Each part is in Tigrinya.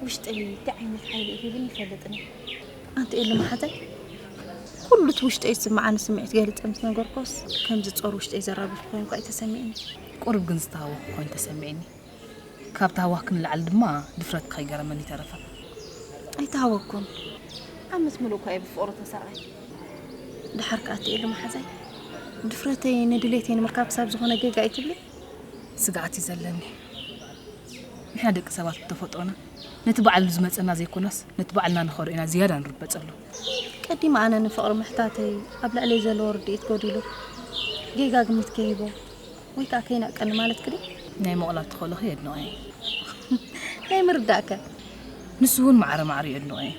ውሽጠይ እንታይ ዓይነት ሓይሊ እዩ ሂቡኒ ይፈልጥን እዩ። ኣንቲ ኤሉ መሓዛይ፣ ኩሉ እቲ ውሽጠይ ዝስምዓኒ ስምዒት ገሊጸ ምስ ነገርኩስ፣ ከምዚ ጾር ውሽጠይ ዘራግፍ ኮይኑ እኳ እዩ ተሰሚዕኒ። ቁሩብ ግን ዝተሃወኹ ኮይኑ ተሰሚዕኒ። ካብ ተሃዋኽኪ ንላዕሊ ድማ ድፍረትኪ ከይገረመኒ ኣይተረፈን። ኣይተሃወኩን። ዓመት ምሉእ እኳ እየ ብፍቕሩ ተሰቒየ። ደሓር ከኣ ኣንቲ ኤሉ መሓዛይ፣ ድፍረተይ ንድሌተይ ንምርካብ ክሳብ ዝኾነ ጌጋ እዩ ትብሊ? ስግኣት እዩ ዘለኒ። ንሕና ደቂ ሰባት ብተፈጥሮና ነቲ ባዕሉ ዝመጸና ዘይኮነስ ነቲ ባዕልና ንኸዶ ኢና ዝያዳ ንርበጸሉ። ቀዲመ ኣነ ንፍቕሪ ምሕታተይ ኣብ ልዕለይ ዘለዎ ርድኢት ጎዲሉ ጌጋ ግምት ከይህቦ ወይ ከኣ ከይነዕቀኒ ማለትኪ ድዩ? ናይ ምቕላል ተኽእሎኺ የድንቖ እየ። ናይ ምርዳእከ? ንሱ እውን ማዕረ ማዕሪኡ የድንቖ እየ።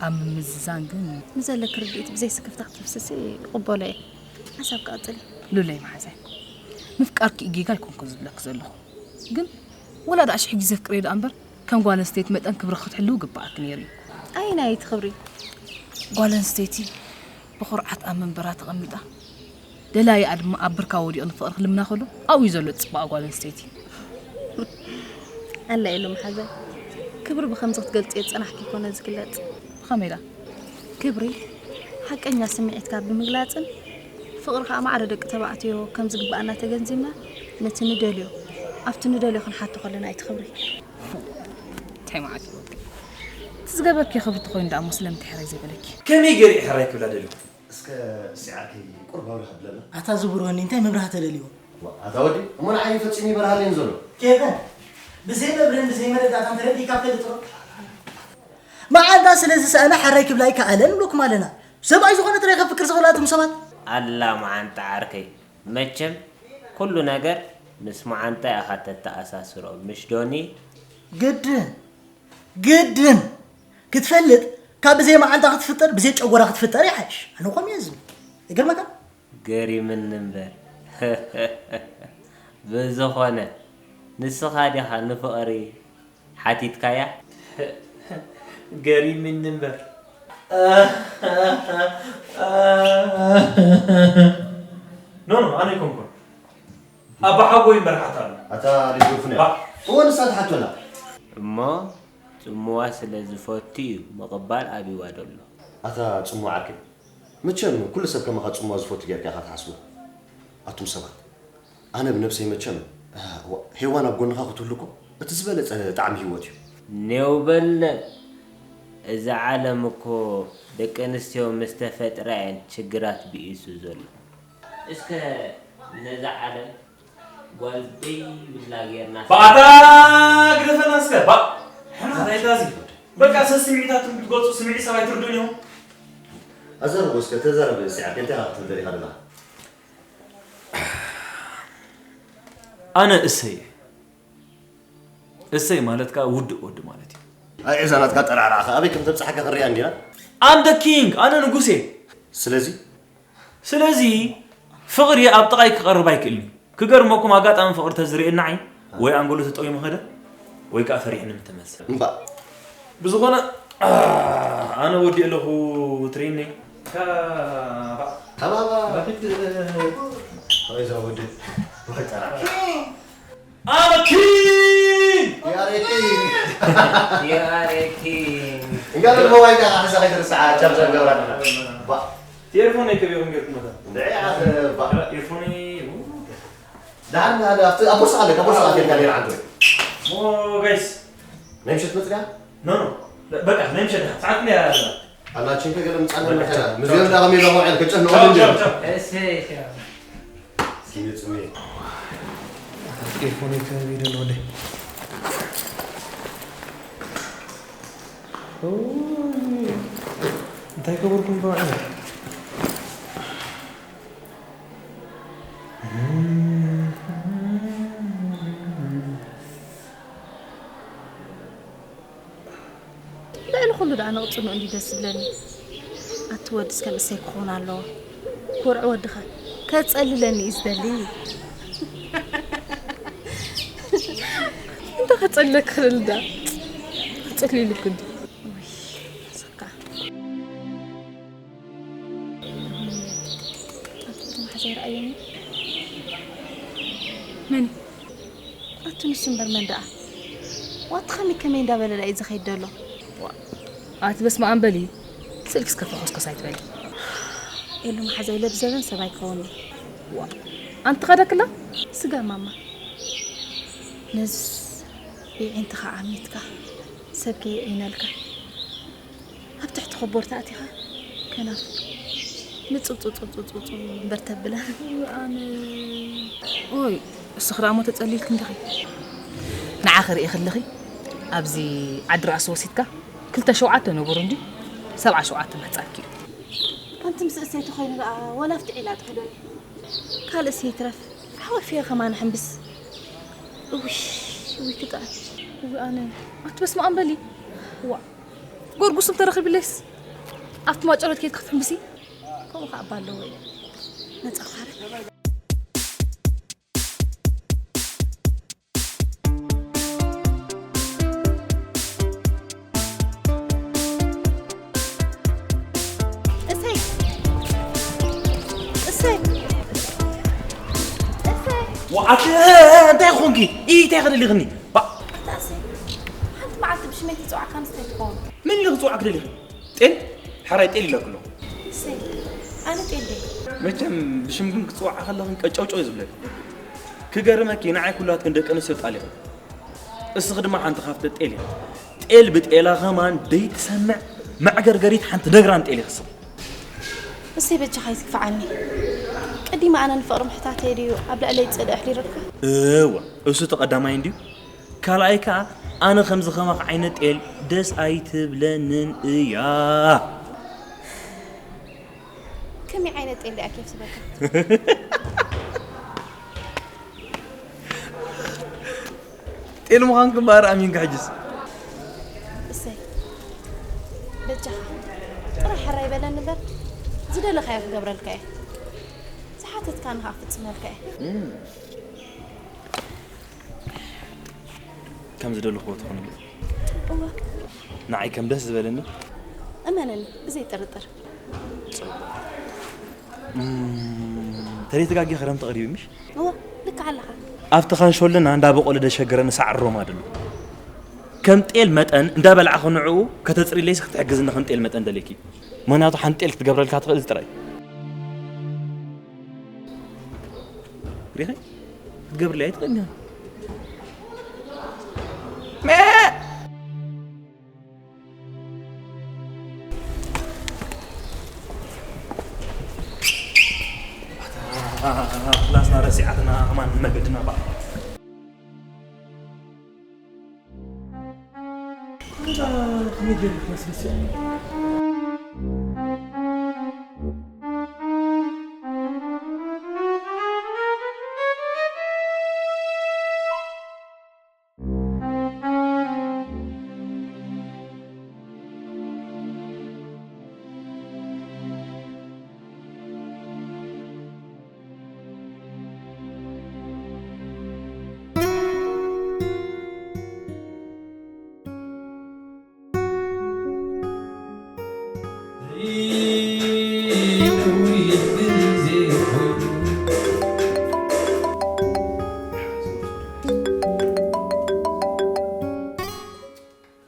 ኣብ ምምዝዛን ግን ንዘለኪ ርድኢት ብዘይ ስክፍታ ክተፍስሲ ይቕበሎ እየ። ሓሳብኪ ቀጽሊ። ሉለይ መሓዛይ፣ ምፍቃርኪ እዩ ጌጋ ኣይኮንኩን ዝብለኪ ዘለኹ። ግን ወላ ደኣ ሽሕ ግዜ ኣፍቅሬ ደኣ እምበር ከም ጓል ኣንስተይቲ መጠን ክብሪ ክትሕልዊ ግብኣኪ ነይሩ እዩ። ኣየናይ እቲ ክብሪ? ጓል ኣንስተይቲ ብኹርዓት ኣብ መንበራ ተቐሚጣ ደላይኣ ድማ ኣብ ብርካ ወዲቑ ንፍቕሪ ክልምና ከሎ ኣብኡ እዩ ዘሎ እቲ ጽባቐ ጓል ኣንስተይቲ። ኣላ ኢሉ መሓዛይ፣ ክብሪ ብኸምዚ ክትገልጽዮ ዝጸናሕኪ ኣይኮነ ዝግለጽ። ብኸመይ ኢላ? ክብሪ ሓቀኛ ስምዒትካ ብምግላጽን ፍቕሪ ከኣ ማዕረ ደቂ ተባዕትዮ ከም ዝግብኣና ተገንዚብና ነቲ ንደልዮ ኣብቲ ንደልዮ ክንሓቶ ከለና እዩ እቲ ክብሪ። እንታይ መዓት እዩ ወዲ? እቲ ዝገበርኪ ክብሪ ተኾይኑ ደኣ እሞ ስለምንታይ ሕራይ ዘይበለኪ? ከመይ ገይሩ እዩ ሕራይ ክብላ ደልዩ? እስከ እስቲ ዓርከይ ቁሩብ ኣውሪ ከብለና። ኣታ ዝብርሆኒ እንታይ መብርሃ ተደልይዎ? ዋ፣ ኣታ ወዲ፣ እሞ ንዓይ ፈጺሙ ይበርሃለይን ዘሎ። ኬቨን፣ ብዘይ መብርህን ብዘይ መረዳእታን ተረዲእካ ትፈልጥ ዶ? መዓንጣ ስለ ዝሰኣነ ሕራይ ክብላ ኣይከኣለን ንብለኩም ኣለና። ሰብኣይ ዝኾነ ጥራይ ከፍቅር ዝኽእል ኣቱም ሰባት። ኣላ መዓንጣ ዓርከይ፣ መቸም ኩሉ ነገር ምስ መዓንጣ ኢኻ ተተኣሳስሮ፣ ምሽ ዶኒ? ግድን፣ ግድን ክትፈልጥ ካብ ብዘይ መዓንጣ ክትፍጠር ብዘይ ጨጎራ ክትፍጠር ይሓይሽ። ኣነ ኮም እየ ዝብል። ይገርመካ? ገሪምኒ እምበር። ብዝኾነ፣ ንስኻ ዲኻ ንፍቕሪ ሓቲትካያ? ገሪምኒ እምበር። ኖ፣ ኖ፣ ኣነ ኣይኮንኩን። ኣባ ሓጎይ እምበር ሓት ኣሎ። ኣታ ሊትወፍን እያ። ባ- እወ፣ ንሳ ትሓቶ ኣላ። እሞ ጽምዋ ስለ ዝፈቱ እዩ ምቕባል ኣብይዋ ዘሎ። ኣታ ጽምዋ ዓርከይ፣ መቸም ኩሉ ሰብ ከማኻ ጽምዋ ዝፈቱ ጌርካ ኢኻ ትሓስቦ። ኣቱም ሰባት፣ ኣነ ብነብሰይ መቸም፣ ዋ፣ ሄዋን ኣብ ጎንኻ ክትህሉ እኮ እቲ ዝበለጸ ጣዕሚ ህይወት እዩ። ኔው በለ፣ እዛ ዓለም እኮ ደቂ ኣንስትዮ ምስ ተፈጥራ እየን ችግራት ብኢሱ ዘሎ። እስከ ነዛ ዓለም ጓል ዘይብላ ጌርና ባዕታ ግደፈና እስከ፣ ባ-፣ ሕማቕ እንታይ ዳዚ? በቃ ሰብ ስምዒታቱ ክትገልጹ ስምዒት ሰብ ኣይትርድኡን ኢኹም። ኣዘርቦ እስከ ተዛረብ እስቲ ዓርከይ፣ እንታይ ኢኻ ክትብል ደሊኻ ዘለኻ? ኣነ እሰይ እየ። እሰይ ማለት ከኣ ውድእ ወዲ ማለት እዩ። ኣይ፣ እዛ ናትካ ጠራዕራዕ ከኣ ኣበይ ከም ተብጽሓካ ክንሪኣ እንዲና። I'm the king፣ ኣነ ንጉስ እየ። ስለዚ? ስለዚ ፍቕሪ ኣብ ጥቓይ ክቐርብ ኣይክእልን እዩ። ክገርመኩም፣ ኣጋጣሚ ፍቕሪ ተዝርእየና ዓይን ወይ ኣንጎሎ ተጠዊሙ ኸደ ወይ ከኣ ፈሪሕኒ ምተመልሰ። እምባ። ብዝኾነ፣ ኣነ ወዲእ ኣለኹ ትሬነይ። ካባ። ካባባ። ባክድ። ወይ እዛ ወዲ። ወይ ጠራ። I'm a king! You are a king. You are a king. እንጋር ሞባይል ዳኻ ሓሳ ከይትርስዓ፣ ቻርጀር ገብራ። ባ። ኤርፎን ኣይከብየኹም ጌርኩም መታ? እንድዒ፣ ኣኸ፣ ባ። ኤርፎን እዩ። ደሓን፣ ደሓን፣ ኣብቲ፣ ኣብ ቦርሳ ኣለካ፣ ቦርሳ ኣለካ፣ ጌር ዓንቶ። ሞ፣ ጋይስ። ናይ ምሸት መጽእያ? ኖ፣ ኖ። በቃ፣ ናይ ምሸት ደሓን። ሰዓት ክንደይ ኣላ? ኣላችን ከገለ ምጻና በቃ፣ መከራ። ቻው፣ ምስ ቻው፣ ገለ ቻው። ዳኸም ኢሎም ውዕል ክጨነቑ ቻው፣ እንዲዮም። ቻው፣ ቻው። እሰይ፣ ቻው። ስሜት፣ ስሜት። ኤርፎን ከቢድ ነው ወደ። ኦይ፣ እንታይ ከበርኩም በውዕል? ልዕሊ ኩሉ ደኣ ንቕጽንኡ እንዲ ደስ ዝብለኒ። ኣቲ ወድስ ከም እሰይ ክኾን ኣለዎ። ኮርዒ ወድኻ ከጸልለኒ እዩ ዝደሊ። እንተ ከጸልለክ ክእል ዳ። ከጸልለክ እንዲ። ወይ፣ ሰካ። ኣቲ እቲ ማሕዘይ ረኣየኒ። መን? ኣቲ ንሱ እምበር መን ደኣ? ዋት ኸሚ ከመይ እንዳበለ እዩ ዝኸይድ ዘሎ? ኣቲ በስመ ኣብ በሊ፣ ስእልኪ እስከ ፈኾስኮስ ኣይትበሊ። ኤሉ መሓዛይ ለብዘበን ሰብ ኣይከውን። ዋ፣ ኣንቲ ኸደክላ? ስጋ ማማ፣ ነዝስ ብዒንትኻ ዓሚትካ፣ ሰብ ከየዒነልካ፣ ኣብ ትሕቲ ኸቦር ተኣቲኻ፣ ከናፍር ንጹብ ጹብ ጹብ ጹብ ጹብ ጹብ እምበር ተብለን። ኣነ፣ ኦይ፣ እስኺ ደኣ እሞ ተጸሊልኪ እንዲኺ። ንዓኺ ርኢኺ ኣለኺ፣ ኣብዚ ዓዲ ራእሲ ወሲድካ፣ ክልተ ሸውዓተ ነበሩ እንዲ፣ ሰብዓ ሸውዓተ ምሕጻንኪ እዩ። ከምቲ ምስ እሰይ ተኾይኑ ደኣ፣ ወላ ኣብቲ ዒላ ጥሕደኒ። ካልእስ ይትረፍ፣ ሓወፊ ከማን ሕምብስ። እውይ፣ እውይ ክጥዕም። እውይ ኣነ፣ ኣቲ በስመ ኣብ በሊ። ዋ፣ ጎርጉስም ተረኺብለይስ፣ ኣብቲ ማጨሎት ከይድካ ክትሕምብሲ። ከምኡ ከኣ እባ ኣለዎ እዩ። ነጻ ፋረ። እሰይ! እሰይ! እሰይ! ወዓት፣ እንታይ ኾንኪ? እንታይ ከደሊኽኒ? ባ- ኣታ እሰይ! ሓንቲ መዓልቲ ብሽመይ ትጽዋዕካ ኣንስተይቲ ትኸውን። መን ኢሉ ክጽዋዕክ ደሊኺ? ጤል? ሕራይ ጤል ኢለክ ኣለኹ። እሰይ! ኣነ ጤል ደይ። መቸም ብሽምክን ክጽዋዓ ከለኽን ቀጨውጨው እዩ ዝብለክ። ክገርመኪ፣ ንዓይ ኩላትክን ደቂ ኣንስትዮ ጣል ኢኽን። እስኺ ድማ ሓንቲ ካብተ ጤል ኢኺ። ጤል ብጤላ ኸማን ደይትሰምዕ መዕገርገሪት ሓንቲ ነግራን ጤል ኢኺ ስኺ። እሰይ በጃኻ ኣይትግፍዓኒ። ቀዲመ ኣነ ንፍቕሪ ምሕታተይ ድዩ ኣብ ልዕለይ ጽልኢ ኣሕዲሩልካ? እወ፣ እሱ እቲ ቀዳማይ እንድዩ። ካልኣይ ከኣ ኣነ ከምዚ ኸማኺ ዓይነት ጤል ደስ ኣይትብለንን እያ። ከመይ ዓይነት ጤል ድኣ ኬፍ ትብለካ? ጤል ምዃንኪ እምበኣር ኣሚንኪ ሕጅስ። እሰይ በጃኻ ጥራሕ ሕራይ በለኒ እምበር ዝደለኻዮ ክገብረልካ እየ። ዝሓተትካኒ ከኣ ክፍጽመልካ እየ። እም። ከም ዝደለኽዎ ትኹንለይ። እወ። ንዓይ ከም ደስ ዝበለኒ። እመነኒ ብዘይ ጥርጥር። ጽቡቕ። እም፣ ተደይ ተጋጊ ክረምቲ ቀሪቡ ምሽ? እወ፣ ልክዕ ኣለኻ። ኣብቲ ካንሾልና እንዳበቆለ ደሸገረኒ ሳዕሪ ሮማ ደሎ። ከም ጤል መጠን እንዳበላዕኺ ንዕኡ ከተጽርይለይስ ክትሕግዝኒ ከም ጤል መጠን ደልየኪ? ምኽንያቱ ሓንቲ ጤል ክትገብረልካ ትኽእል እዚ ጥራይ። ሪኺ ክትገብርለይ ኣይትኽእልን ኢኻ። ክላስና ረሲዓትና ከማን መገድና በኣ።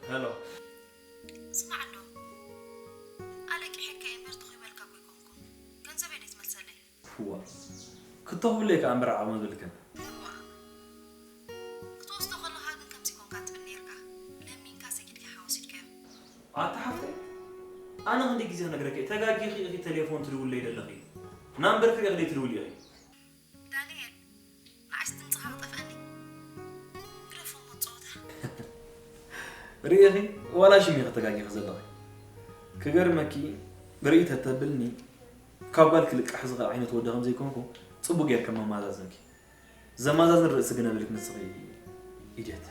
ሄሎ። ስማዕ እንዶ፣ ኣለቂሐካ እየ እምበር ተኾይበልካ እኮ ኣይኮንኩን። ገንዘበይ ደይ ትመልሰለይ? ዋ፣ ክተኹብለይ ከኣ እምበር ዓቕሚ የብልክን። እዋ፣ ክትወስዶ ከለኻ ግን ከምዚ ኮንካ ትብል ኔርካ። ለሚንካ ሰጊድካ ኢኻ ወሲድካዮ። ኣታ ሓፍተይ፣ ኣነ ክንደይ ግዜ ክነግረኪ እየ፣ ተጋጊኺ ኢኺ ቴሌፎን ትድውለይ ዘለኺ። ናምበርኪ ርኢኺ ደይ ትድውሊ ኢኺ። ዳንኤል፣ ንዓይስ ድምፅኻ ክጠፍኣኒ። ግደፎ እሞ ጸወታ። ርኢኺ፣ ዋላ ሽም ኢኺ ተጋጊኺ ዘለኺ። ክገርመኪ፣ ብርኢ ተተብልኒ፣ ካብ ጓል ክልቃሕ ዝኽእል ዓይነት ወዲ ከም ዘይኮንኩ ጽቡቕ ጌርኪ መማዛዘንኪ። ዘማዛዝን ርእሲ ግን የብልክ ንስኺ ኢድየት።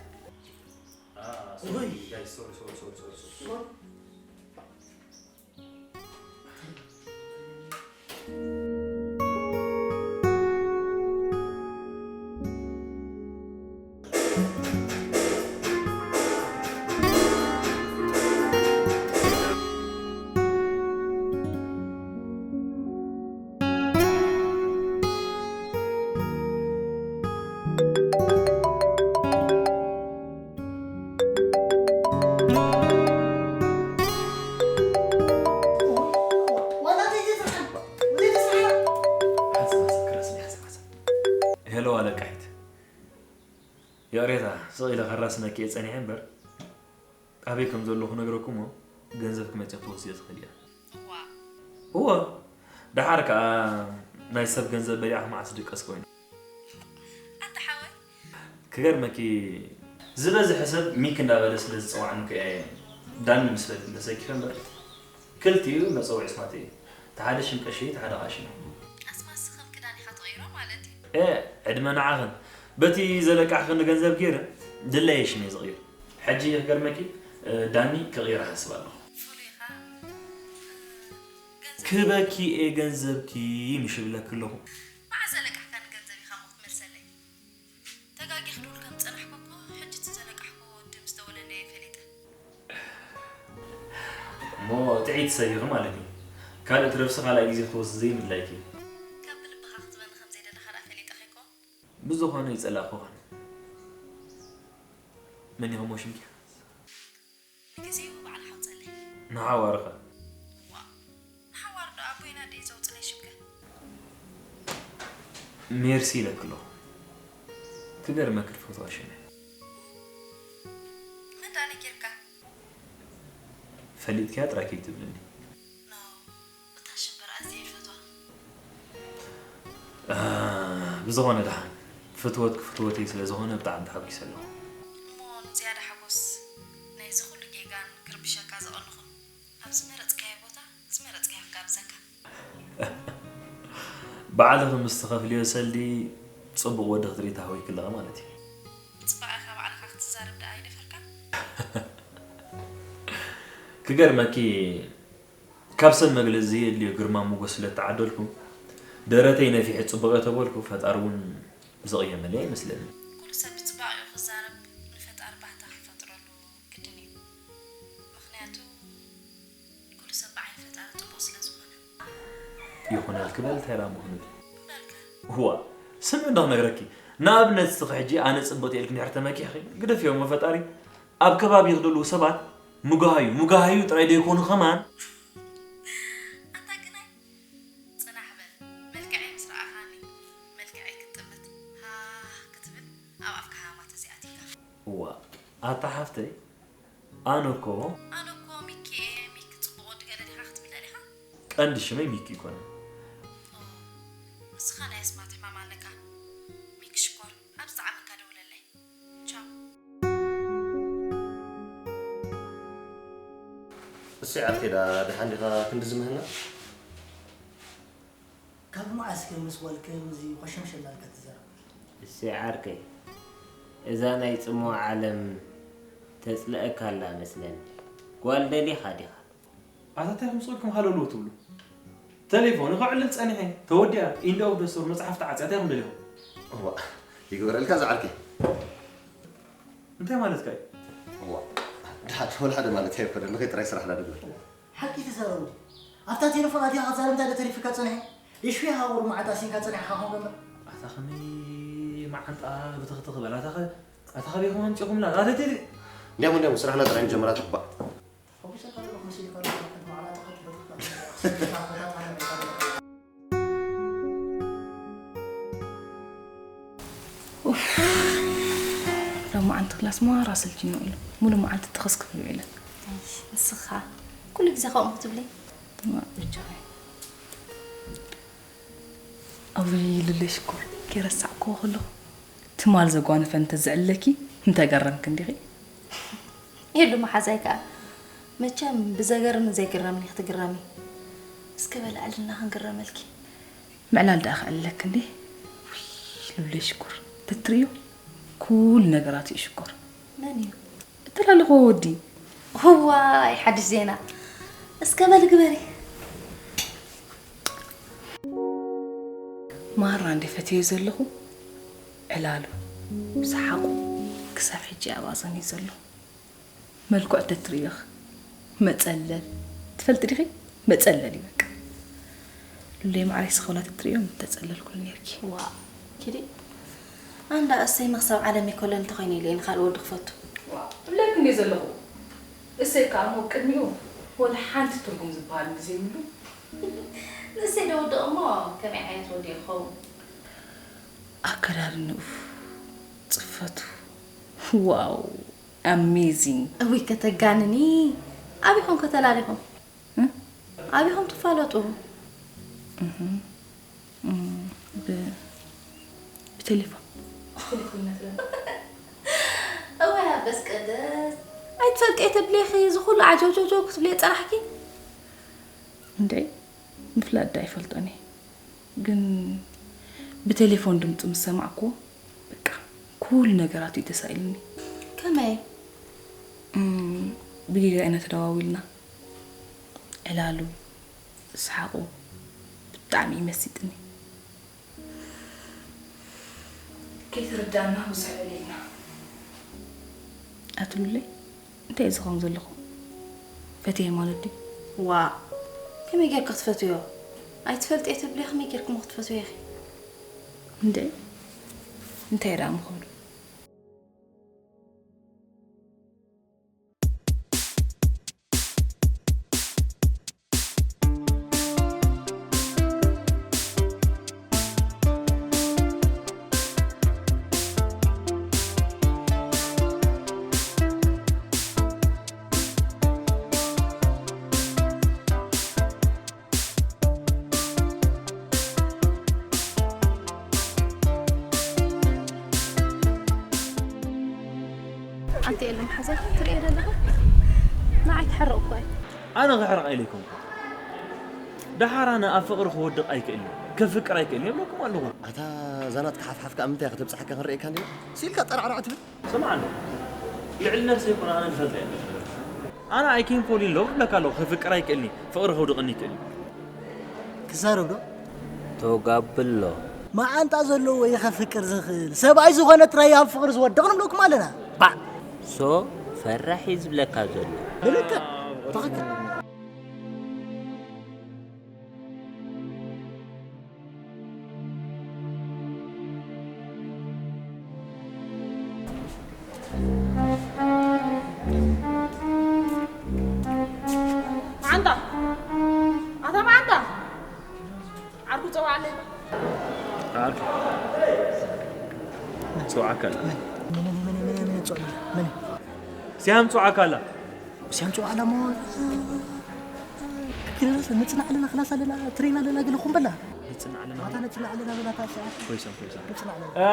ሶሪ፣ ሶሪ፣ ሶሪ፣ ሶሪ፣ ሶሪ። ስነኪ እየ ጸኒሐ እምበር ኣበይ ከም ዘለኹ ነግረኩሞ ገንዘብ ክመጽእ ክትወስድ ትኽእል እያ። እዋ። እወ። ደሓር ከኣ ናይ ሰብ ገንዘብ በሊዕኺ መዓስ ድቀስ ኮይኑ። ኣንታ ሓወይ። ክገርመኪ ዝበዝሐ ሰብ ሚክ እንዳበለ ስለ ዝጸዋዕኒ እኮ እየ ዳኒ ምስ በልኪ እንተሰኪፈ እምበር ክልቲኡ መጸውዒ ስማት እዩ። እቲ ሓደ ሽም ቀሺ እቲ ሓደ ኸኣ ሽም። ኣስማትሲ ከም ክዳን ኢኻ ትቕይሮ ማለት እዩ። ኤ ዕድመ ንዓኽን። በቲ ዘለቃሕኽኒ ገንዘብ ገይረ ድለየ ሽም እየ ዝቕይር። ሕጂ ክገርመኪ ዳኒ ክቕይር እሓስብ ኣለኹ። ፍሉይ ኢኻ። ገንዘብ ክህበኪ እየ ገንዘብኪ ምሽ እብለኪ ኣለኹ። መዓስ ዘለቃሕካኒ ገንዘብ ኢኻ እሞ ክትመልሰለይ? ተጋጊኺ ድውል ከም ዝጸናሕኩ እኮ ሕጂ እቲ ዘለቃሕኩዎ ወዲ ምስ ደወለለይ እየ ፈሊጠ። እሞ ጥዕይቲ ሰብ ኢኺ ማለት እዩ። ካልእ ትረፍሲ ካልኣይ ግዜ ክትወስዲ ዘይምድላይኪ እዩ። ካብ ብልብኻ ክትበኒ ከም ዘይደለኻ ደኣ ፈሊጠ ከይኮን? ብዝኾነ ይጸላእኩኻን። መን ኢኺ እሞ ሽምኪ? ንግዜኡ ባዕልኻ ኣውጸለይ። ንሓዋርኸ? ዋእ፣ ንሓዋሩ ዶ ኣቦይን ኣደይ ዘውጽለይ ሽምከ? ሜርሲ ኢለኪ ኣለኹ። ክገርመኪ ድፈትዋ ሽም እየ። መን ደኣ ነጊርካ? ፈሊጥክያ ጥራይ ከይትብልኒ። ኖ፣ እታ ሽም በርኣ ኣዝየ ይፈትዋ። እ፣ ብዝኾነ ደሓን፣ ፍትወትኪ ፍትወተይ ስለ ዝኾነ ብጣዕሚ ተሓጒሰ ኣለኹ። እሞ ንዝያዳ ሓጎስ ናይዚ ኩሉ ጌጋን ክርብሸካ ዘቐንኹን፣ ኣብ ዝመረጽካዮ ቦታ ዝመረጽካዮ ክጋብዘካ። ባዕልኺ ምስ ትኸፍልዮ ሰልዲ ጽቡቕ ወዲ ክትርኢ ተሃዊኪ ኣለኺ ማለት እዩ። ጽባቐኻ ባዕልኻ ክትዛረብ ደኣ ኣይደፈርካን? ክገርመኪ ካብ ሰብ መግለጺ ዘየድልዮ ግርማ ሞጎስ ስለ እተዓደልኩ፣ ደረተይ ነፊሐ ጽቡቕ እየ ተበልኩ፣ ፈጣሪ እውን ዝቕየመለይ ኣይመስለንን። ኩሉ ሰብ ብጽባቐኡ ክዛረብ ንፈጣሪ ባህታ ክፈጥረሉ ግድን እዩ። ምኽንያቱ ኩሉ ሰብ ብዓይኒ ፈጣሪ ጽቡቕ ስለ ዝኾነ። ይኹነልኪ በል፣ እንታይ ደኣ ምኹነል? እምበልካ። እዋ፣ ስምዒ እንዶ ክነግረኪ። ንኣብነት እስኺ ሕጂ ኣነ ጽብቕቲ እየ ኢልኪ እንድሕር ተመኪሕኺ፣ ግደፍዮ እሞ ፈጣሪ ኣብ ከባቢኺ ዘለዉ ሰባት ምጉሃዩ፣ ምጉሃዩ ጥራይ ዶ ይኮኑ ከማን? ኣንታ ግናይ፣ ጽናሕ በል። መልክዐይ ምስ ረኣኻኒ፣ መልክዐይ ክትጥምት፣ ሃህ ክትብል፣ ኣብ ኣፍካ ሃማት እዚ ኣቲካ። እዋ፣ ኣታ ሓፍተይ፣ ኣነ እኮ ኣነ እኮ ሚኪ እየ፣ ሚኪ ጽቡቕ ወዲ ገለ ዲኻ ክትብል ደሊኻ? ቀንዲ ሽመይ ሚኪ ኣይኮነን። ኦ፣ ንስኻ ናይ ኣስማት ሕማም ኣለካ። ሚኪ ሽኮር፣ ኣብ ዝጠዓመካ ደውለለይ። ቻው። እሰይ ዓርከይ፣ ደሓን ዲኻ? ክንድዚ ምህና? ካብ መዓስ ከ ምስ ጓል ከምዚ ኮሸምሸም እናልካ ትዛረብ? እሰይ ዓርከይ፣ እዛ ናይ ጽምዋ ዓለም ተጽልኣካ ኣላ መስለኒ። ጓል ደሊኻ ዲኻ? ኣታ እንታይ ከምጽኡልኩም ሃለውለው ትብሉ? ተሌፎን ከዕልል ጸኒሐ፣ ተወዲኣ፣ ኢንድ ኦፍ ደ ስቶር መጽሓፍ ተዓጽያ፣ እንታይ ኢኹም ደሊኹም? እዋ፣ ይግበረልካ ዝዓርከይ። እንታይ ማለትካ እዩ? እዋ፣ ድሓን ወላ ሓደ ማለት ኣይኮነን፣ ንኸይ ጥራይ ስራሕና ንግበር። ሓቂ ተዛረቡ። ኣብታ ቴሌፎን ኣትያ ክትዛረብ እንታይ ዶ ተሪፍካ ጸኒሐ? የሽፊ ሃወሩ መዓንጣ ሲንካ ጸኒሕካ ኾን ገበር። ኣታ ከመይ መዓንጣ ብትኽትኽ በል፣ ኣታ ኸ-፣ ኣታ ኸበይ ኹም ኣምጺኹምላ? ኣታ ቴሌ-፣ እንዲያም፣ እንዲያም፣ ስራሕና ጥራይ ንጀምራ ትግባእ። ኡፍ፣ ሎማዓንቲ ክላስ ማራ ሰልችዩ ኢሉ ሙሉ መዓልቲ ተኸስክፍ ኢሉ ውዒለ። እሽ፣ ንስኻ ኩሉ ግዜ ከምኡ ክትብሊ? እዋ፣ ብቻ። ኣውይ፣ ሉለይ ሽኮር፣ ከይረሳዕክዎ ከለኹ ትማል ዘጓነፈ እንተዝዕለኪ ምተገረምኪ እንዲኺ። ኢሉ መሓዛይ ከኣ፣ መቸም ብዘገርምን ዘይግረምን ኢኺ ትግረሚ። እስከ በሊ ኣዕልልና ክንግረመልኪ። ምዕላል ደኣ ክዕልለኪ እንዴ? ውይ፣ ሉለይ ሽኮር፣ ተትርእዮ ኩሉ ነገራት እዩ ሽኮር። መን እዩ? እተላለኽዎ ወዲ። እዋይ፣ ሓድሽ ዜና። እስከ በሊ ግበሪ። ማራ እንዴ ፈትዮ ዘለኹ ዕላሉ፣ ሰሓቑ ክሳብ ሕጂ ኣብ ኣዘን እዩ ዘሎ። መልክዑ ተትርእዮኽ መጸለል። ትፈልጢ ዲኺ? መጸለል እዩ በቃ። ሉለይ ማዕረይ ስኸውላ ተትርእዮ ምተጸለልኩሉ ኔርኪ። ዋ፣ ኪዲ። ኣንዳ እሰይ መኽሰብ ዓለም ይኮለን እንተኾይኑ ኢለ ንኻልእ ወዲ ክፈቱ። ዋ፣ እብለኪ እንዴ ዘለኹ። እሰይ ከኣ እሞ ቅድሚኡ ወላ ሓንቲ ትርጉም ዝበሃል እንዲ ዘይብሉ። ንእሰይ ዶ ወድቕ እሞ ከመይ ዓይነት ወዲ ይኸውን? ኣከዳድንኡ፣ ጽፈቱ፣ ዋው፣ ኣሜዚንግ። እውይ ከተጋንኒ። ኣበይ ኢኹም ከተላሊኹም? እ? ኣበይ ኢኹም ትፋለጡ? ብ- ብቴሌፎን። እወ ኣበስ ቀደስ። ኣይትፈልጥየ ተብሌኺ፣ እዚ ኩሉ ዓጀውጀውጀው ክትብልየ ጸናሕኪ? እንዴ፣ ምፍላጥ ዳ ኣይፈልጦን እየ። ግን ብቴሌፎን ድምፁ ምስ ሰማዕኩዎ፣ በቃ፣ ኩሉ ነገራቱ እዩ ተሳኢሉኒ። ከመይ? እም፣ ብጌጋ ኢና ተደዋዊልና። ዕላሉ፣ ሰሓቑ ብጣዕሚ እዩ መሲጥኒ። ከይተረዳእና ብዙሕ ዕልልና። ኣትሉለይ፣ እንታይ እዩ ዝኸውን ዘለኹ? ፈትየ ማለት ድዩ? ዋ፣ ከመይ ጌርካ ክትፈትዮ? ኣይትፈልጥየ ትብሊ፣ ከመይ ጌርክሞ ክትፈትዮ ኢኺ? እንደ እንታይ ደኣ ምኾኑ? ኣንተ የለም ሓዘን ትርእየ ዘለኻ ንዓይ ትሓርቕ እኳ እዩ። ኣነ ክሕረቕ ኢለ ኣይኮንኩን። ደሓር ኣነ ኣብ ፍቕሪ ክወድቕ ኣይክእልን፣ ከፍቅር ኣይክእልን የብለኩም ኣለኹ። ኣታ እዛ ናትካ ሓፍሓፍ ከኣ ምንታይ እያ ከተብጽሓካ ክንርእየካ እንዲና? ሲልካ ጠራዕራዕ ትብል። ስምዓኒ፣ ልዕሊ ነብሰይ እኮ ኣነ ዝፈልጥ እየ። ኣነ I can fall in love ይብለካ ኣለኹ፣ ከፍቅር ኣይክእልን፣ ፍቕሪ ከውድቐኒ ይክእል እዩ። ክዛረብ ዶ? ተጋብሎ። መዓንጣ ዘለዎ እዩ ከፍቅር ዝኽእል። ሰብኣይ ዝኾነ ጥራይ ኣብ ፍቕሪ ዝወድቕ ንብለኩም ኣለና። ባዕ። ሶ ፈራሕ እዩ ዝብለካ ዘሎ። ብልክዕ። ትኽክል። መዓንጣ! ኣታ መዓንጣ! ዓርኩ ጸውዓለይ። ዓርኩ ጸውዓካ። መን? መን? መን? መን? መን? መን? መን? ሲያም ጸውዓካ ኣላ። ሲያም ጸውዓላ እሞ፣ ክላስ ንጽናዕ ኣለና፣ ክላስ ኣለና፣ ትሬን ኣለና፣ ገለ ኹም በላ። ንጽናዕ ኣለና። ማታ ንጽናዕ ኣለና፣ በላ፣ ታስያ። ኮይሰም፣ ኮይሰም። ንጽናዕ ኣለና። እ፣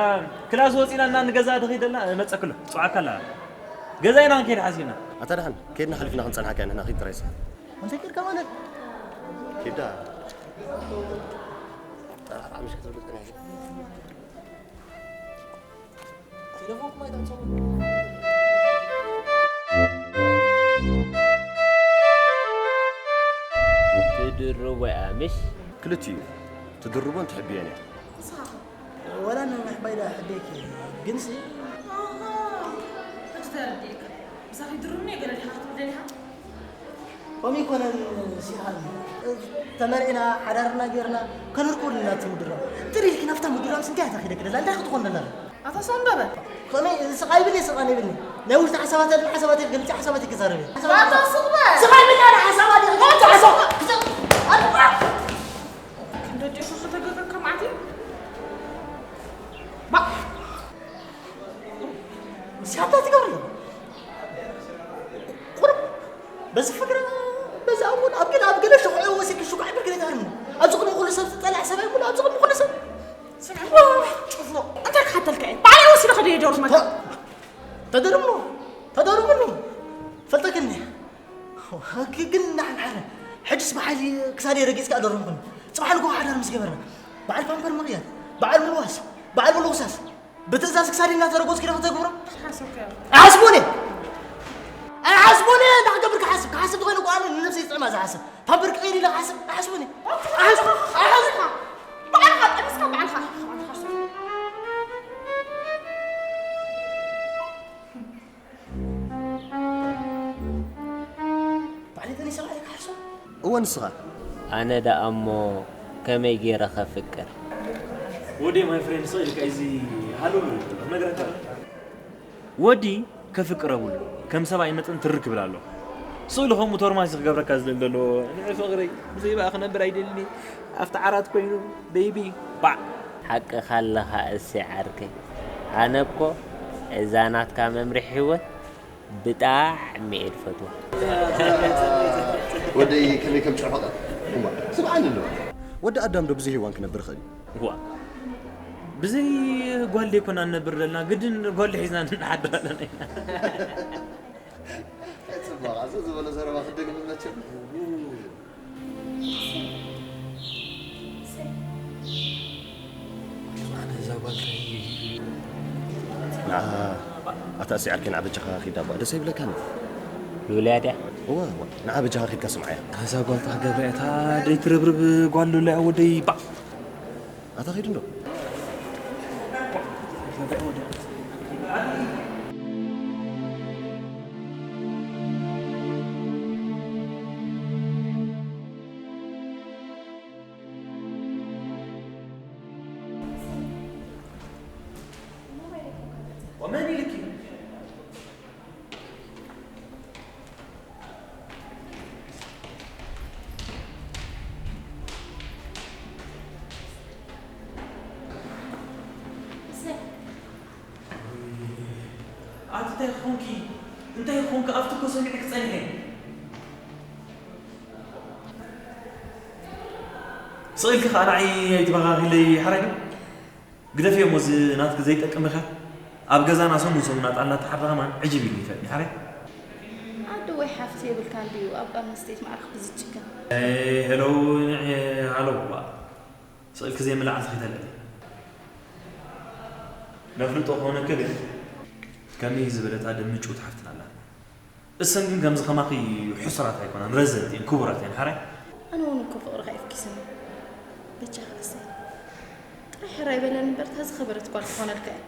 ክላስ ወጺና እና ንገዛ ድኺደልና፣ መጸክሎ፣ ጸውዓካ ኣላ። ገዛ ኢና ክንከይድ ሓሲብና። ኣታ ደሓን፣ ከይድና ሓሊፍና ክንጸንሓካ ኢና፣ ንሕና ኺድ ጥራይ ስኻ። እንታይ ከይድካ ማለት? ኪዳ። ጠራራ ምሽ ክትብል ጸኒሕካ። ቴሌፎንኩም ኣይተዕጽዎ። ትድርቦ እያ ምሽ? ክልቲኡ እዩ። ትድርቦን ትሕብዮን እያ። ንስኻ ኸ? ወላ ነዊሕ ባይዳ ሕደኪ፣ ግንሲ። ኣሃ፣ ሕጂ ተረዲእካ። ምሳኺ ድሩኒ ገለ ዲኻ ክትብል ደሊኻ? ከምኡ ኣይኮነን ሲሃን። ተመርዒና፣ ሓዳርና ጌርና፣ ከነርክበሉ ኢና እቲ ምድራም። ጥሪልኪ ናብታ ምድራምስ እንታይ እያ ተኺደኪ ደላ? እንታይ ክትኾን ደላ? ኣታ ሰው እንዳበል። ከመይ ስቓይ ይብል ስቓይ ይብልኒ። ናይ ውሽጢ ሓሳባት ኣለ ሓሳባት ገልጺ ሓሳባት ይዛረብ። ኣታ ስቕ በል። ስቓይ ይብል ኣለ ሓሳባት ገልጺ ሓሳብ። ኣልባ። ክንደዲኹ ከተገገካ ማዕቲ። ባ። ሲያታ ትገብር። ቁርብ በዚ ፍቅር በዚ ኣቡን ኣብ ገለ ኣብ ገለ ሽኹዕ ወሲድኪ ሽኩዕ ይብል ገለ ትሃርምኒ። ኣብዚ ቅድሚ ኩሉ ሰብ ዝጠልዕ ሰብ ኣይብሉ፣ ኣብዚ ቅድሚ ኩሉ ሰብ። ስምዒ፣ ጭፍሮ፣ እንታይ ክሓተልካ እየ? ባዕለይ ወሲደ ከደ የደርስ መካ። ተደርሞ፣ ተደርሙኒ። ፈልጠክኒ። ግ-፣ ግን ንሓን ሓደ። ሕጅስ ብሓይሊ ክሳደይ ረጊጽካ ኣደረምኩኒ። ጽባሕ ንግሆ ሓዳር ምስ ገበርና። በዓል ፓምፐር ምቕያር፣ በዓል ምልዋስ፣ በዓል ምልውሳስ። ብትእዛዝ ክሳደይ እናተረጎጽኪ ዶ ከተግብሮ? ሓሰብካዮ። ኣይሓስቦን እየ። ኣይሓስቦን እየ። እንታይ ክገብር ክሓስብ? ክሓስብ ተኾይነ እኮ ኣነ ንነብሰይ ዝጥዕማ ዝሓስብ። ፓምፐር ክቕይር ኢለ ክሓስብ? ኣይሓስቦን እየ። ኣይሓስቦን። ኣይሓስቦን። ባዕልኻ ጠቢስካ ባዕልኻ ኢኻ ክትሓስብ። ባዕለይ ጠኒሰ ባዕለይ ክሓስብ? እወ፣ ንስኻ? ኣነ ደኣ እሞ ከመይ ገይረ ከፍቅር? ወዲ ማይ ፍሬንድ፣ ስቕ ኢልካ እዚ ሃሎ ክነግረካ። ወዲ ከፍቅር ኣብሉ፣ ከም ሰብኣይ መጠን ትርር ክብል ኣሎ። ስቕ ኢሉ ከምኡ ቶርማስ ክገብረካ ዝደሊ ዘሎ። ንዕ ፍቕረይ፣ ብዘይ ብኣ ክነብር ኣይደልን እየ። ኣብቲ ዓራት ኮይኑ፣ ቤይቢ፣ ባዕ። ሓቅኻ ኣለኻ እሴ ዓርከይ። ኣነ እኮ እዛ ናትካ መምርሒ እውን ብጣዕሚ እየ ዝፈትዋ። ወደይ ከመይ ከም ጨፈቐ እማ ስምዓኒ ኣለዋ። ወዲ ኣዳም ዶ ብዘይ ሄዋን ክነብር ይኽእል እዩ? ዋ ብዘይ ጓል ደይኮና ንነብር ዘለና ግድን ጓል ሒዝና ንሓድር ኣለና ኢና። ጽባቕ ኣዘ ዝበለ ዘረባ ክደግም መቸም። ኣነ እዛ ጓል እንታይ ንዓ ኣታ እስቲ ዓርከይ ንዓ በጃኻ ኺዳ እባ ደስ ኣይብለካን? ሉልያ ድያ? እወ እወ ንዓ በጃኻ ኺድካ ስምዓያ። እዛ ጓል እታ ገብረ እያ እታ ደይትርብርብ ጓል ሉልያ ወደይ ባዕ ኣታ ኺድ እንዶ። ወመን ኢልኪ? ኣቲ እንታይ ኾንኪ እንታይ ኾንኪ ኣብቲ እኮ ሰሚዕኪ ጸኒሐ ስቕ ኢልኪ ኸኣ ንዓይ ኣይትበኻኺለይ ሓራይ ግደፍዮ እሞ እዚ ናትኪ ዘይጠቅም ምኽሪ ኣብ ገዛና ሰሙን ሰሙን ኣጣል እናተሓርደ ከማን ዕጅብ ኢሉኒ ይፈትኒ ሓራይ። ኣዶ ወይ ሓፍቲ የብልካን ድዩ ኣብ ጓል ኣንስተይቲ ማዕርኽ ብዝጭክን። ሄሎ ንዕ ሃሎ እባ ስቕ ኢልኪ ዘይምልዓል ትኺተለኒ ነፍልጦ ክኾነኪ ግን ከምይ ዝበለት ኣደ ምጭውቲ ሓፍትና ኣላትና። እሰን ግን ከምዚ ከማኺ ሕሱራት ኣይኮናን፣ ረዘንቲ እየን፣ ክቡራት እየን። ሓራይ? ኣነ እውን እኮ ፍቕርኻ የፍኪስኒ። በጃኻ እሰይ። ጥራይ ሕራይ በለኒ እምበር እታ ዝኸበረት ጓል ክኾነልካ እየ።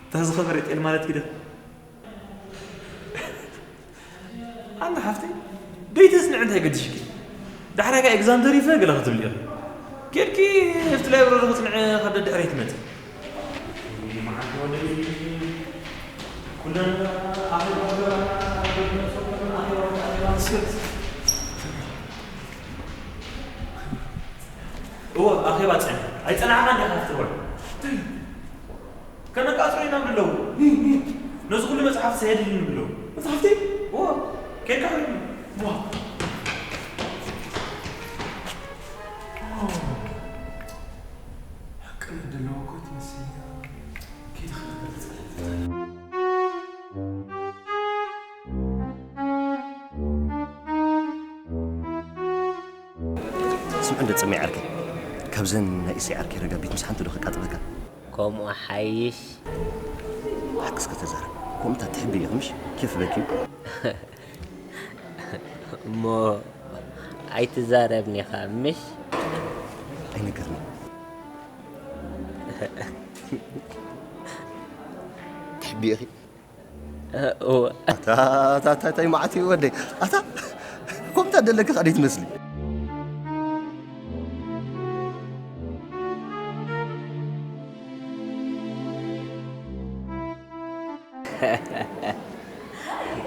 እታ ዝኸበረ ጤል ማለት ግደ ኣንታ ሓፍተይ ደይተስንዒ እንታይ ገድሽኪ? ዳሕራይ ከ ኤግዛም ተሪፈ ገለ ክትብሊ ኢኺ። ኬድኪ ኣብቲ ላይብረሪ ክትስንዒ ካብ ደድሕረይ ትመጺ። ኩለን ኣኺባ ገበና ስክት እወ ኣኼባ ጸንሐ ኣይጸናሕኻን ዲኻ ክትብል ከነቃጽሎ ኢና ንብለዉ ነዚ ኩሉ መጽሓፍቲ ሰየድልኒ ንብለዉ መጽሓፍቲ እወ ኬድካ ሕሉ ዋ ሓቅነት ዘለዎ እኮ ትመስል እያ ኬድኻ ስምዕ እንደ ጽመይ ዓርከይ ካብዘን ናይ እሰይ ዓርከይ ረጋቢት ምስ ሓንቲ ዶ ከቃጥለካ ከምኡ ሓይሽ ሓቅስ ከተዛረብ ከምኡ እንታ ትሕቢ ኢኺ ምሽ ኬፍ በኪ እሞ ኣይትዛረብን ኢኻ ምሽ ኣይነገርኒ ትሕቢ ኢኺ እወ። ኣታ ኣታ ኣታ እንታይ መዓት እዩ ወደይ ኣታ ኮምታ ደለክ ኸደይ ትመስሊ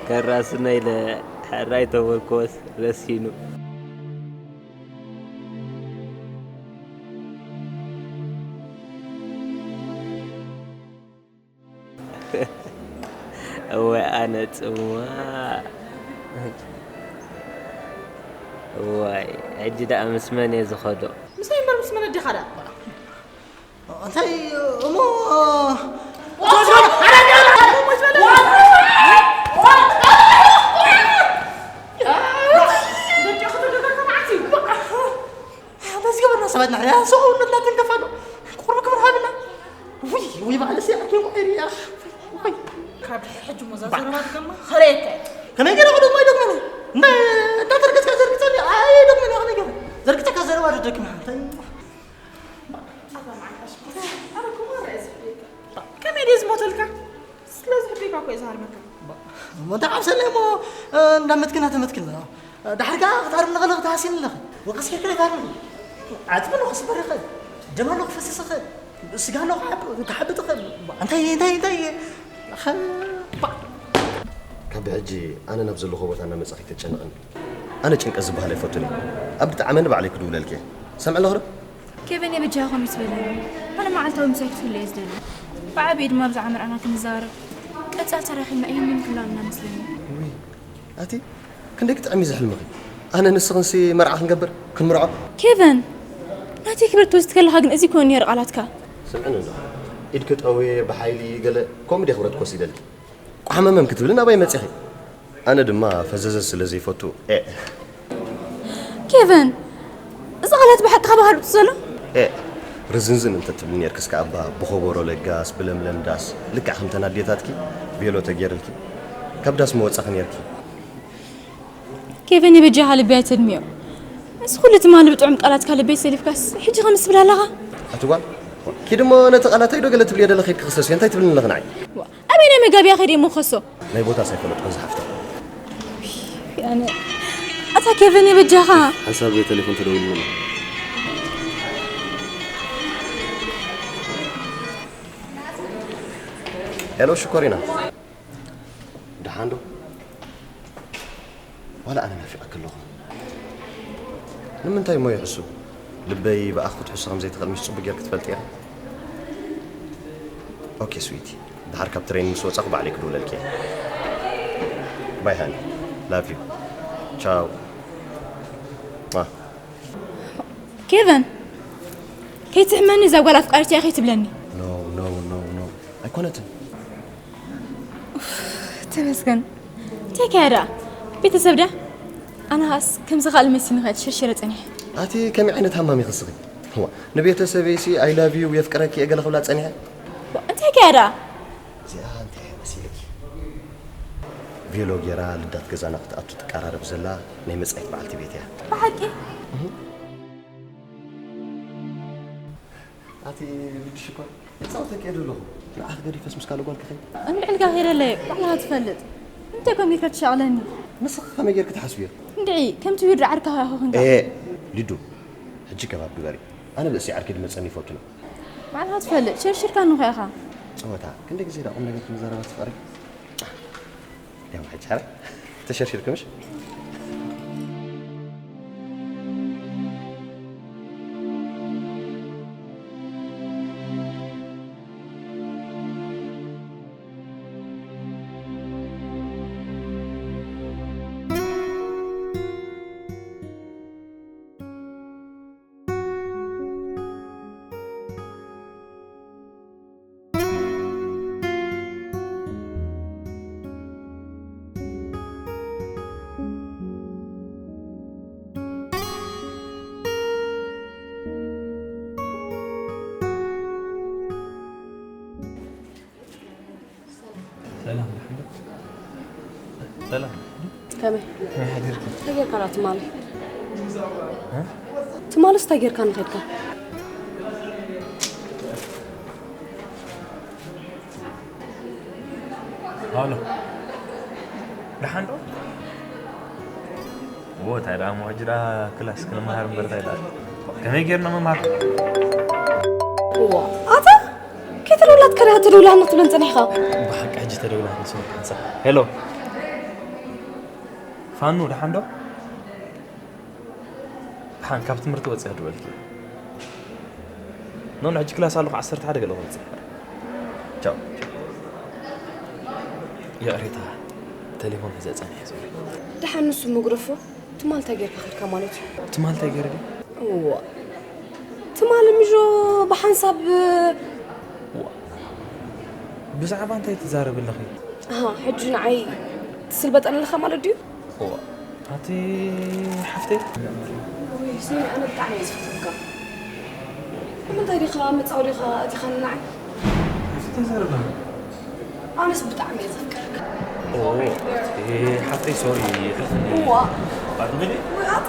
ከራስነ ኢለ ሕራይ ተመርኮስ ረሲኑ እወ ኣነ ጽምዋ እዋይ ሕጂ ደኣ ምስ መን እየ ዝኸዶ? ምሳይ እምበር ምስ መን ኣዲኻ ደኣ? እንታይ እሞ በዚ ገበርና ሰባት ንሕና ሰብኣውነትና ትንከፍ ኣሎ ቁርብ ክብር ሃብና ውይ ውይ በዓል ሲ ኣኪ ቆይሪ እያ ውይ ካብ ድሕሪ ሕጂ ሞ እዛ ዘረባ ትከማ ከረየካ እያ ከመይ ገይረ ክደግማ ይደግመኒ እንዳ እንዳ ተርገጽካ ዘርግጸኒ ኣይ ደግመኒ ከመይ ገይረ ዘርግጸካ ዘረባ ዶ ደግማ እንታይ ከመይ ድየ ዝሞተልካ ስለ ዝሕበካ እኮ እየ ዝሃርመካ እሞ እንታይ ዓብሰለይ እሞ እንዳመትክና ተመትክና ዳሕሪ ከዓ ክትሃርም ንኽእል ክትሃስይን ኣለኺ ወቀስ ኬድካ ኣይትሃርምኒ ዓፅሚ ኣሎ ክስበር ይኽእል ደም ኣሎ ክፈስስ ይኽእል ስጋ ኣሎ ክሓብ- ክሓብጥ ይኽእል እንታይ እንታይ እንታይ ኸ- ባ- ካብ ሕጂ ኣነ ናብ ዘለኹ ቦታ እናመጻኺ ተጨነቕኒ ኣነ ጭንቀት ዝበሃል ኣይፈቱን እየ ኣብ ብጣዕመኒ ባዕለይ ክድውለልኪ እየ ሰምዕ ኣለኹ ዶ ኬቨን የበጃኹም ይትበለኒ። ኣነ መዓልታዊ ምሳይ ክትህሉ እየ ዝደሊ። ብዓብዩ ድማ ብዛዕባ መርዓና ክንዛረብ ቀጻል ተራኺብና ይህንን ክላልና መስለኒ። ውይ ኣቲ ክንደይ ክጥዕም እዩ ዝሕልምኺ? ኣነ ንስኽንሲ መርዓ ክንገብር ክንምርዖ። ኬቨን ናተይ ክብረት ትወስድ ከለኻ ግን እዚ ኮን ነይሩ ቃላትካ። ስምዕኒ እንዶ ኢድኪ ጠውየ ብሓይሊ ገለ ከምኡ ድየ ክብረት ክወስደልኪ? ቋሕመመም ክትብሊ ናባይ መጺኺ። ኣነ ድማ ፈዘዘ ስለ ዘይፈቱ ኤእ። ኬቨን፣ እዚ ቃላት ብሓቂ ካብ ሃሉቱ ዘሎ? ኤእ፣ ርዝንዝን እንተ ትብሊ ኔርክስ ከኣ እባ ብኸበሮ ለጋስ፣ ብለምለም ዳስ፣ ልክዕ ከምተን ኣዴታትኪ ቬሎ ተጌርልኪ ካብ ዳስ ምወጻኺ ኔርኪ። ኬቨን፣ የበጃኻ ልቢ ኣይተድምዮ። እዚ ኩሉ ትማሊ ብጥዑም ቃላትካ ልበይ ሰሊፍካስ ሕጂ ከምስ ትብል ኣለኻ? ኣቲ ጓል፣ ኪዲ እሞ ነቲ ቃላተይ ዶ ገለ ትብልዮ ደለኺ ክኽሰስዮ እንታይ ትብልኒ ኣለኺ ንዓይ? ኣበይ ናይ መጋብያ ከይደ እሞ ክኸሶ? ናይ ቦታስ ኣይፈለጥኩን ዝሓፍተይ። ኣነ ኣታ ኬቨን የበጃኻ። ሓንሳብ ቴሌፎን ተደዊሉኒ። ሄሎ ሽኮሪና፣ ደሓን ዶ? ዋላ ኣነ ናፊቐኪ ኣለኹ። ንምንታይ እሞ ይሕሱ? ልበይ ብኣኺ ክትሕሱ ከም ዘይትኽእል ምሽ ጽቡቕ ጌርኪ ትፈልጢ ኢኺ። ኦኬ ስዊቲ፣ ደሓር ካብ ትሬኒንግ ምስ ወጻኹ ባዕለይ ክድውለልኪ እየ። ባይ ሃኒ፣ ላቭ ዩ፣ ቻው። ማ ኬቨን፣ ከይትሕመኒ እዛ ጓል ኣፍቃሪት እያ ከይትብለኒ። ኖ ኖ ኖ ኖ፣ ኣይኮነትን። ተመስገን። እንታይ ከያ ደኣ? ቤተሰብ ደኣ? ኣነ ኸኣስ ከምዚ ካልእ መሲኒ ከኣ ተሸርሽረ ጸኒሐ። ኣቲ ከመይ ዓይነት ሃማም ኢኺ እስኺ? እዋ፣ ንቤተሰበይሲ ኣይ ላቭ ዩ የፍቅረኪ እየ ገለ ክብላ ጸኒሐ። እንታይ ከያ ደኣ? እዚኣ እንታይ እያ መሲልኪ? ቬሎ ጌራ ልዳት ገዛና ክትኣቱ ትቀራረብ ዘላ ናይ መጻኢት በዓልቲ ቤት እያ። ብሓቂ? ኣቲ ሊዱ ሽኮር ይጻወተኪ እየ ዶ ኣለኹ? ንዓኺ ገዲፈስ ምስ ካልእ ጓል ክኸይድ? እንድዒ ኢልካ ከይደለየ ባዕልኻ ትፈልጥ። እንታይ ኮን ጌርካ ትሻቕለኒ? ንስኺ ከመይ ጌርኪ ትሓስብዮ? እንድዒ ከምቲ ዊርዶ ዓርካ ኢኻ ኮንካ። ኤ ሊዱ ሕጂ ከባብ ግበሪ። ኣነ ብእሲ ዓርኪ ድመጸኒ ይፈቱኒ። ባዕልኻ ትፈልጥ ሸርሽርካኒ እኮ ኢኻ። ጸወታ ክንደይ ግዜ ዳ ቁም ነገር ክንዛረባ ትፍቕሪ? ያው ሕጂ ሓረ ተሸርሽርኪ ምሽ? ሰላም ሰላም። ከመይ ከመይ ሓዲርኪ? እንታይ ጌርካ ደኣ ትማሊ? እ? ትማልስ እንታይ ጌርካ ንኸድካ? ሃሎ ደሓን ዶ? ዎ እንታይ ደኣ እሞ ሕጂ ደኣ ክላስ ክንመሃር እምበር እንታይ ደኣ ከመይ ጌርና ምምሃር? ዋ ኣታ ከይተደውላትካ ዲኻ ተደውላና ክትብለን ጸኒሕካ? ብሓቂ ሕጂ ተደውላ መስመር ሓንሳብ። ሄሎ ፋኑ ደሓን ዶ? ደሓን ካብ ትምህርቲ ወጺኣ ደወልኪ። ኖ ኖ ሕጂ ክላስ ኣለኹ ዓሰርተ ሓደ ገለ ክወጽእ። ቻው። ይቕሬታ ተሌፎን ሒዘ ጸኒሐ ሶሪ። ደሓን ንሱ መጉረፎ ትማል እንታይ ጌርካ ከድካ ማለት እዩ? ትማል እንታይ ገይረ ድዩ? እዋ ትማል ምሾ ብሓንሳብ ዋ ብዛዕባ እንታይ ትዛረቢ ኣለኺ? ኣሃ ሕጂ ንዓይ ትስልበጠኒ ኣለኻ ማለት ድዩ? እዋ ኣቲ ሓፍተይ ውይ ሴሚ ኣነ ብጣዕሚ እየ ዝፈትወካ። ንምንታይ ዲኻ መጻወዲኻ ኣቲኻኒ ንዓይ? ተዛረብና ኣነስ ብጣዕሚ እየ ዘፍቅረካ። ሓፍተይ ሶሪ ይሕልፍኒ። እዋ ኣትበሊ። ወይ ኣታ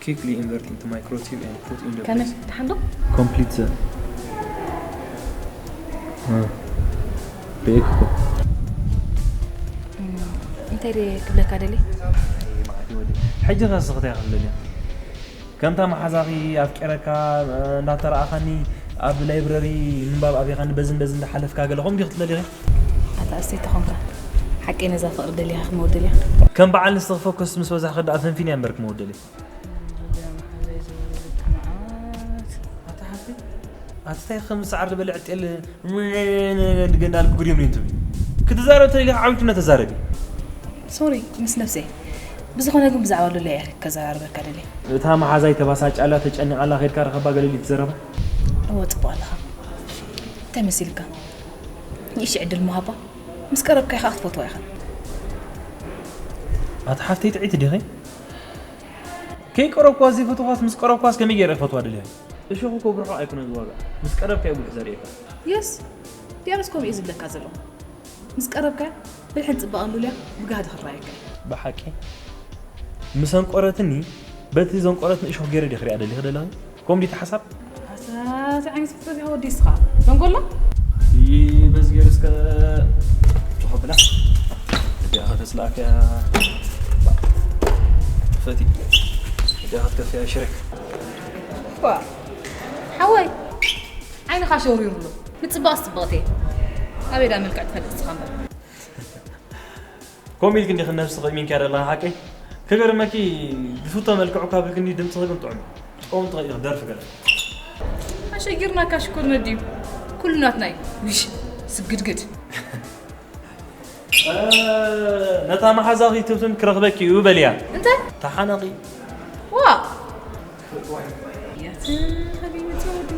Quickly invert into microtube and put in the ከመይ place. ደሓን ዶ? Complete the. እ፣ ሪኤክ እኮ። እንታይ ድየ ክብለካ ደልየ? ሕጂ ኸስ ኽታይ ክብለልያ? ከምታ መሓዛኺ ኣፍቂረካ፣ እ፣ እንዳተረኣኻኒ ኣብ ላይብረሪ ምንባብ ኣብኻኒ በዝን በዝን እንዳሓለፍካ ገለ ኸም ዲኺ ትደልኺ? ኣታ ኣስተይ ተኾንካ ሓቀይ ነዛ ፍቕሪ ደሊኻ ክትመውት ደሊኻ? ከም በዓል ንስኺ ፈኮስ ምስ በዛሕኺ ደኣ ፈንፊን እያ እምበር ክመውት ደልየ። ኣታ ሓፍተይ፣ ኣታ ታይ ከም ሰዓር ዝበለ ዕጤል ገንዳ ልክጉድ እዮም ሪንቱ ክትዛረብ ተደሊኻ ዓዊቱ እናተዛረቢ። ሶሪ ምስ ነብሰይ። ብዝኾነ ግን ብዛዕባ ሉላ እየ ከዘራርበካ ደልየ። እታ መሓዛይ ተባሳጫላ ተጨኒቓላ ኸድካ ረኸባ ገለሊ ትዘረባ። እወ ጽቡቕ ኣለኻ። እንታይ መሲልካ? ንእሽተይ ዕድል ምሃባ። ምስ ቀረብካይ ኸዓ ክትፈትዋ ኢኻ። ኣታ ሓፍተይ ጥዒቲ ዲኺ? ከይቀረብኳ ዘይፈትኳስ ምስ ቀረብኳስ ከመይ ገይረ ክፈትዋ ደልያ? እሾኽ እኮ ብርሑቕ ኣይኮነን ዝዋጋእ። ምስ ቀረብካ እዩ ብዙሕ ዘርእየካ። የስ ዲያብሎስ ከምኡ እዩ ዝብለካ ዘሎ። ምስ ቀረብካ ብልሕን ጽባቐን ሉልያ ብጋህዲ ክረኣየካ እዩ። ብሓቂ ምስ ኣንቆረትኒ በቲ ዘንቆረትኒ እሾኽ ገይረ ድየ ክሪኣ ደሊኺ ደለኺ? ከምኡ ድዩ እቲ ሓሳብ? ኣታ እንታይ ዓይነት ፍጥረት ኢኻ ወዲ እስኻ? ደንጎላ? በዚ ገይሩ እስከ ጭኾ ብላ እዚኣ ከተስላእከያ ፈቲ እዚኣ ክትከፍያ ሽረክ ዋ ሓወይ ዓይንኻ ሸውሪሩ ኣሎ። ምጽባቕ ጽብቕቲ ኣበይ ዳ መልክዕ ትፈልጥ እስኻ እምበር። ከምኡ ኢልክ እንዲኽ ነብስኺ እሚንካ ደለኻ ሓቀይ? ክገርመኪ ዝፍቶ መልክዑ ካብ ኢልክ እንዲ ድምፅኺ ግን ጥዑም እዩ። ጥዑም ጥዑም ኢኺ ደርፊ ገለ። ኣሸጊርናካ ሽኮር ነዲዩ ኩሉ ናትና እዩ። ውሽ ስግድግድ እ፣ ነታ መሓዛኺ ትብትን ክረኽበኪ እዩ በልያ። እንታይ ተሓነቒ። ዋ ያት ከቢመጽወድዚ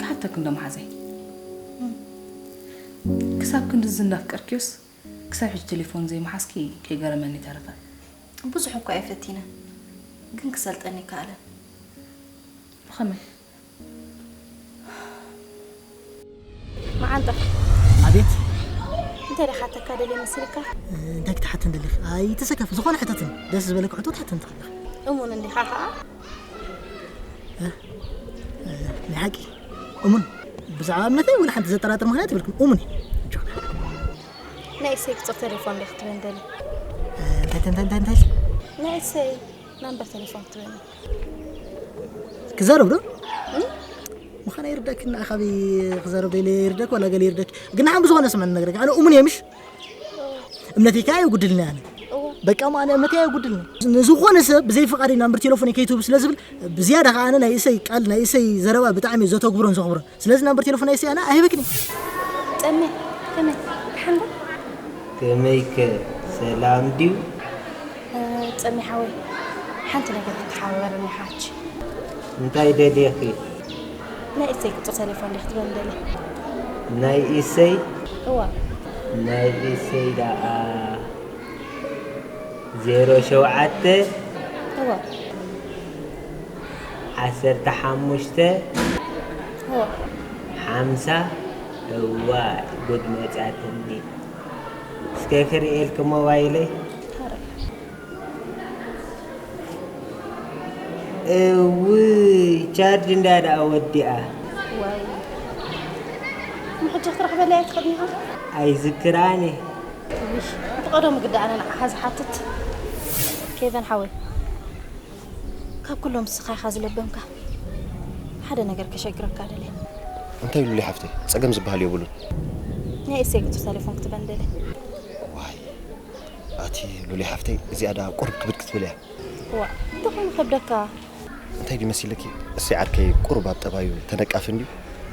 ክሓተክ እንዶ መሓዘይ ክሳብ ክንድዚ እንዳፍቀርክዮስ ክሳብ ሕጂ ቴሌፎን ዘይመሓዝኪ ከይገረመኒ ተረፈ። ብዙሕ እኳ እየ ፈቲነ ግን ክሰልጠኒ ይከኣለን። ብኸመይ? መዓንጣ ኣቤት እንታይ ደሓተካ ደልየ መስልካ? እንታይ ክትሓትን ደሊኽ? ኣይተሰከፍ ዝኾነ ሕተትን ደስ ዝበለካ ሕቶ ትሓትን ትኽእል ኢኻ። እሙን እንዲኻ ከዓ ናይ ሓቂ እሙን ብዛዕባ እምነተይ ወላ ሓንቲ ዘጠራጥር ምኽንያት የብልኩም። እሙን እየ። ናይ እሰይ ቁፅር ቴሌፎን ዲኻ ክትበኒ ደሊ? እንታይ እንታይ እንታይ እንታይ ናይ እሰይ ናምበር ቴሌፎን ክትበኒ ክዛረብ ዶ ምዃነ ይርዳክ ንዓኻ ብይ ክዛረብ ደለ ይርዳክ ዋላ ገለ ይርዳክ ግን ንሓን ብዝኾነ ስምዕ ንነግረክ ኣነ እሙን እየ ምሽ እምነተይ ከኣ የጉድልኒ ኣነ በቃ ሞ ኣነ እምነተይ የጉድልኒ ንዝኾነ ሰብ ብዘይ ፍቓድ ናምበር ቴሌፎን ከይትህቡ ስለ ዝብል ብዝያዳ ከኣ ኣነ ናይ እሰይ ቃል ናይ እሰይ ዘረባ ብጣዕሚ ዘተግብሮን ዘኽብሮን ስለዚ ናምበር ቴሌፎን ናይ እሰይ ኣነ ኣይህበክን ጸመ ከመይ ሓንዶ ከመይከ ሰላም ድዩ ጸሚ ሓወይ ሓንቲ ነገር ክትሓባበረኒ ሓች እንታይ ደሊኺ ናይ እሰይ ቁፅር ቴሌፎን ዲኺ ክትበኒ ደሊ ናይ እሰይ እዋ ናይ እሰይ ደኣ ዜሮ ሸውዓተ እዋ ዓሰርተ ሓሙሽተ እዋ ሓምሳ እዋ ጉድ መጻትኒ እስከ ክርእየልኪ ሞባይለይ እውይ ቻርጅ እንዳ ደኣ ወዲኣ ዋይ ንሕጂ ክትረኽበለይ ኣይትኽእልኒ ኢኻ ኣይዝክራኒ ብቐደሙ ግዳ ኣነ ንዓኻ ዝሓትት ኬቨን ሓወይ ካብ ኩሎም ንስኻ ኢኻ ዝለበምካ ሓደ ነገር ከሸግረካ ደለ እንታይ ሉሊ ሓፍተይ ጸገም ዝበሃል የብሉን ናይ እሰይ ቁፅር ቴሌፎን ክትበን ደለ ዋይ ኣቲ ሉሊ ሓፍተይ እዚኣ ደኣ ቁርብ ክብድ ክትብል እያ ዋ እንተኾይኑ ከብደካ እንታይ ድዩ መሲለኪ እሰይ ዓርከይ ቁሩብ ኣብ ጠባዩ ተነቃፊ እንድዩ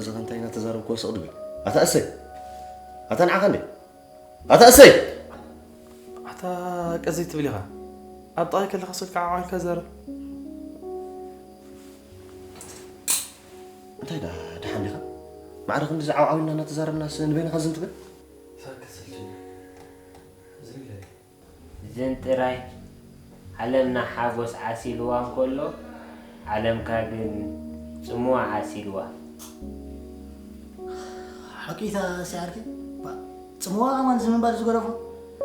እዚ ኸ እንታይ እናተዛረብኩ ወስቕ ድብል? ኣታ እሰይ! ኣታ ንዓኻ እንዴ? ኣታ እሰይ! ኣታ ቀዘይ ትብል ኢኻ። ኣብ ጥቓይ ከለኻ ስልኪ ዓዋልካ ዘረብ። እንታይ ደኣ ደሓን ዲኻ? ማዕረ ክንዲ ዝዓውዓው ኢልና እናተዛረብናስ ንበይንኻ ዝም ትብል? ሳክት ስልችና። ዝም በል። ዝን ጥራይ። ዓለምና ሓጎስ ዓሲልዋ እንከሎ፣ ዓለምካ ግን ጽምዋ ዓሲልዋ። ሓቂታ ሲዓርኪ፣ ባ፣ ጽምዋ ከማን ዝምንባር ዝገደፎ።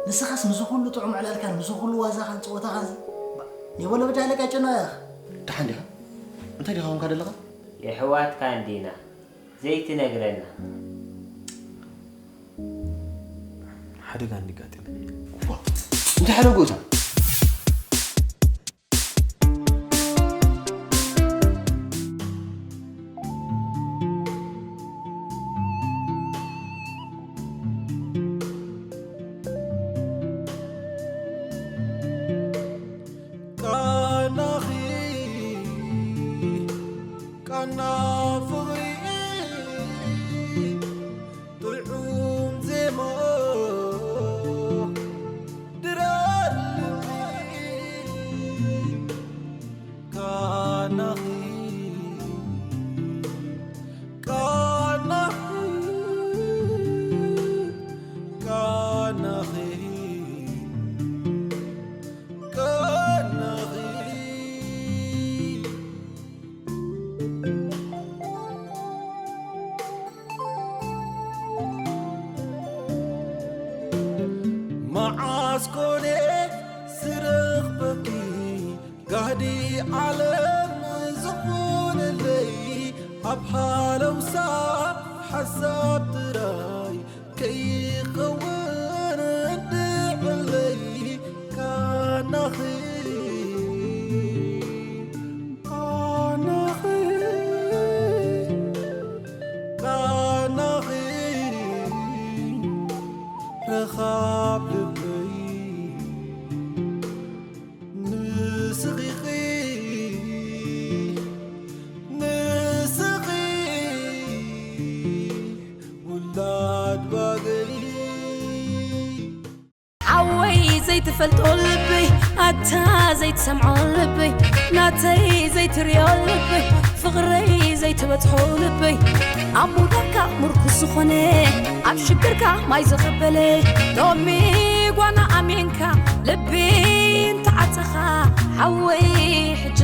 ንስኻስ ምስ ኩሉ ጥዑም ዕላልካን ምስ ኩሉ ዋዛኻን ጸወታኻን ዚ፣ ባ፣ ኔቦሎ በጃ ለቃ ጨና ያኽ። ደሓን ዲኻ? እንታይ ዲኻ ኾንካ ደለኻ? የሕዋትካ እንዲና ዘይትነግረና። ሓደጋ እንዲጋጥም። ዋ፣ እንታይ ሓደጉ እታ? ቃናኺ፣ ቃና ፍቕሪ፣ ጥዑም ዜማ፣ ድራር ልቢ፣ ቃናኺ፣ ቃናኺ፣ ቃናኺ፣ ቃናኺ። መዓስ ኮነ ዝረኽበኪ ጋህዲ ዓለም ዝኾነለይ፣ ኣብ ሃለውሳ ሓሳብ ጥራይ ከይኸውን እንድዕለይ። ቃናኺ፣ ቃናኺ፣ ቃናኺ፣ ረኻብ ልበይ ንስኺ፣ ንስኺ ውላድ ባገይ። ሓወይ ዘይትፈልጦ ልበይ፣ ኣታ ዘይትሰምዖ ልበይ፣ ናተይ ዘይትርእዮ ልበይ፣ ፍቕረይ ዘይትበጽሖ ልበይ፣ ኣብ ሙዳካ ምርኩስ ዝኾነ፣ ኣብ ሽግርካ ማይ ዝቐበለ፣ ሎሚ ጓና ኣሜንካ ልቢ እንተዓጸኻ፣ ሓወይ ሕጂ